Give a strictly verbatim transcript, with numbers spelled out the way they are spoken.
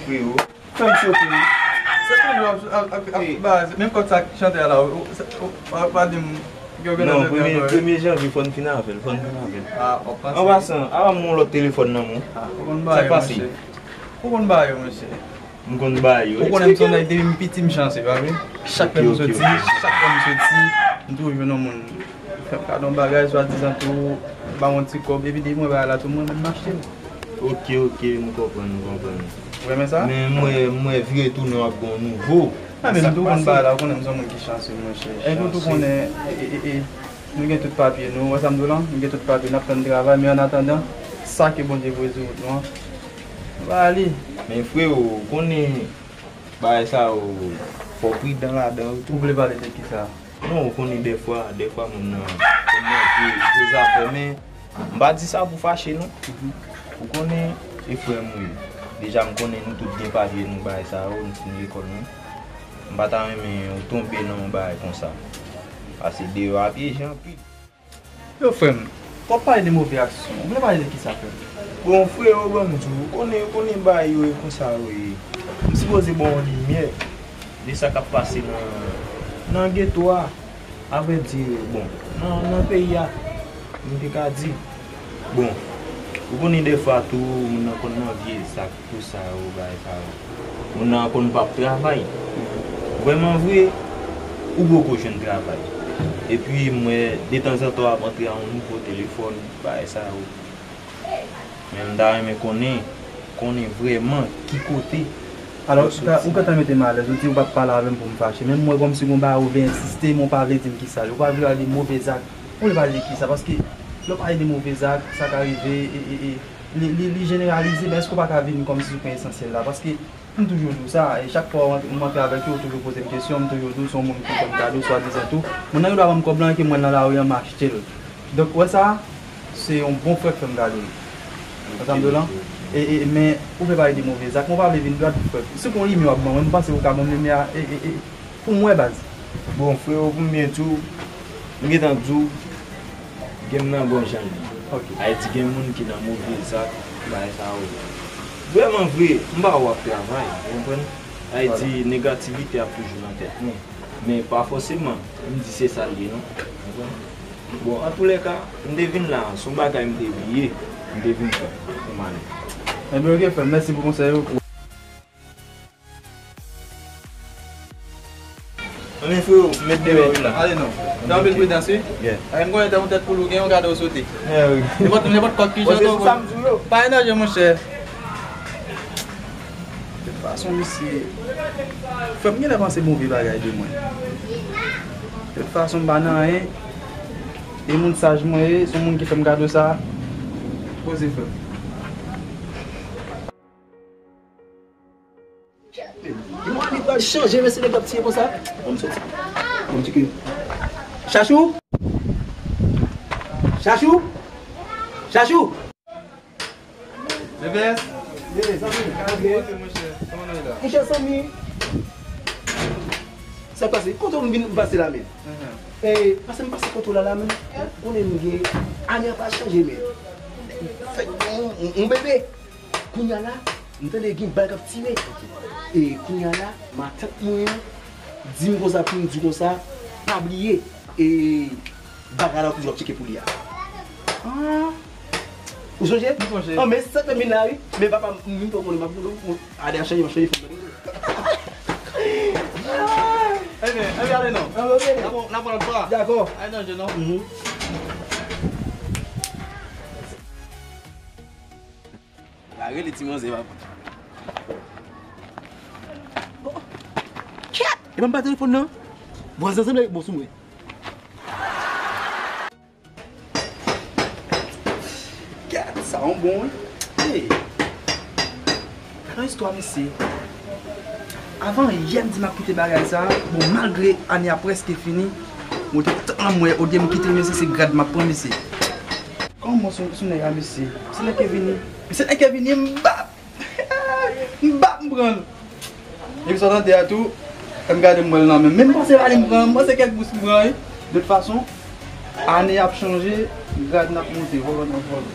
Freo. Fè m chofe wi. Se toujou ap, ap, ap, ap baz. Menm kòd sa k chante a la, ou, ou, ou, ou pa di m gen yon Non, premye, premye janvye, fò n fin avè l, fò n fin avè l. Ah, w ap panse. An pasan, a ban m yon lòt telefòn nan men w. Ah, ou konn ba yo, monchè. Ou konn ba yo, monchè. M konn ba yo. Ou konnen m se yon nèg depi m piti m chanse, pa vre? Chak lè m soti, chak lè m soti, m toujou jwenn yon moun fè m kado yon bagay, swadizan tou, ba m yon ti kòb, epi depi mwen bagay la tou, mwen menm m achte l. Ok, ok, m konprann, m konprann. Ou renmen sa? Men m wè, m wè vire tounen w ap gen yon nouvo. Ah, men m tou konn bagay la, ou konnen m se yon moun ki chanse, monchè. Epi ou tou konnen, e, e, e, e, nou gen tout papye nou, ou wè sa m di w lan? Nou gen tout papye, n ap tann travay, men annatandan, sa ke Bondye voye sou wout nou an, nou va ale. Men freo, ou konnen bagay sa yo, fò w pridan ladan yo tou. Ou vle pale de kisa? Non, ou konnen dèfwa, dèfwa moun nan, moun nan vye, vye zafè, men m pa di sa pou fache non. Ou konnen, se frè m ou ye. Deja m konnen nou tout gen papye nou bagay sa yo, nou fin lekòl nou. M pa ta renmen ou tonbe nan yon bagay konsa. Pase deyò a pyeje anpil. Yo, frè m, w ap pale de move aksyon. Ou vle pale de kisa, frè m? Bon, freo, ban m di w, ou konnen, ou konnen bagay yo e konsa yo ye. M sipoze ba w yon limyè de sa k ap pase nan, nan geto a. Avrèdi, bon, nan, nan peyi a, m te ka di. Bon, ou konnen dèfwa tou, moun nan konn nan vye zak, tou sa yo, bagay sa yo. Moun nan konn p ap travay. Vrèman vre, ou poko jwenn travay. Epi m wè, detanzantan w ap antre a yon nouvo telefòn, bagay sa yo. Men m ta renmen konnen, konnen vrèman ki kote Alò, ou gentan mete m alèz, ou di ou p ap pale avè m pou m fache. Men m wè kòmsi gon bagay ou vle ensiste, men ou pa vle di m kisa l ye. Ou pa vle pale de move zak. Ou vle pale de kisa? Paske lè w pale de move zak, sa ka rive, e, e, e, li, li, li jeneralize, men èske w pa ka vin kòmsi sou pwen esansyèl la? Paske m toujou di w sa, e chak fwa w antre, m antre avèk yo, ou toujou poze m kesyon, m toujou di w se yon moun ki fè m kado, swadizan tou. Moun nan gen dwa ban m kòb lan, ke mwen nan lari an, m achte l. Donk, ou wè sa, se yon bon frè k fè m kado l. Ou konprann m la? E, e, men, ou vle pale de move zak, men w pa vle vin dwat, frè. Si gon limyè w ap ban mwen, m panse ou ka ban m limyè a, e, e, e, pou m wè, baz. Bon, freo, pou m byen di w, m gentan di w, gen m nan bon jan li. Ok. Ayiti gen moun ki nan move zak, bagay sa yo. Vrèman vre, m pa wè w ap travay, ou konprann? Ayiti, negativite ap toujou nan tèt mwen. Men pa fòseman, m di se sa l ye, non. Ou konprann? Bon, antoulèka, m te vin la, se yon bagay m te bliye, m te vin fè pou m ale. Ebyen, ok, frè m, mèsi pou konsèy ou. Anben, freo, m met deyò wi la. Ale non. Fè anpil pridans, wi. Yeah. Paske m konnen tan yon tèt poul ou gen, yon gade w sote. Yeah, wi. Nenpòt, nenpòt kòk ki chante w. Bon, se sou sa m di w yo. Pa gen danje, monchè. De tout fason, misye, frè m genlè panse move bagay de mwen. De tout fason, m pa nan anyen. E moun saj mwen ye, se yon moun ki fè m kado sa. Poze, frè m. Mwen li pral chanje, men se nèg ap tiye konsa. Bon, m soti. Bon, m di ke Chachou! Chachou! Chachou! Bebe! Bebe, zanmi. Monchè, kòman nou ye la? Monchè, zanmi. Sa k pase? Kote w vin pase la menm? E, pase m pase kote w la la menm. Konnen m gen ane an pa chanje menm. Fèk yon, yon, yon bebe. Kounye a la, m tande gen bal k ap tire. E kounye a la, matant mwen an di m konsa pou m di konsa, pa bliye, e bagay la w toujou ap tcheke pou li a. Ah. Ou sonje? M sonje. Ah, men sa k fè m vin la, wi. Men papa, m, m poko konnen m ap ale a chanje, m ap chanje fanm nan. Ebyen, ebyen, ale non. N ap, n ap pran lòt bò a. Dakò. Ale nan je non. Mhm. La rele ti manzè, papa. Bon. Kèt! E ban m pa telefòn nan. Vwazin sanble bon sou mwen. Gad sa, yon bon, wi. Hey. Gad yon istwa, mesye. Avan yè, m di m ap kite bagay sa. Bon, malgre ane a prèske fini, mwen te kontan, mwen, olye m kite l, mesye, se grad m ap pran, mesye. Kòman se, se nèg la, mesye? Se nèg ki vini. Se nèg ki vini, m bap! M bap, m pran l. Epi sa w tande a tou, fè m gade m wè l nan men m. Men m panse ale m pran, m panse kèk bous m pran, wi. De tout fason, ane ap chanje, grad n ap monte, vòlò n ap vòlò.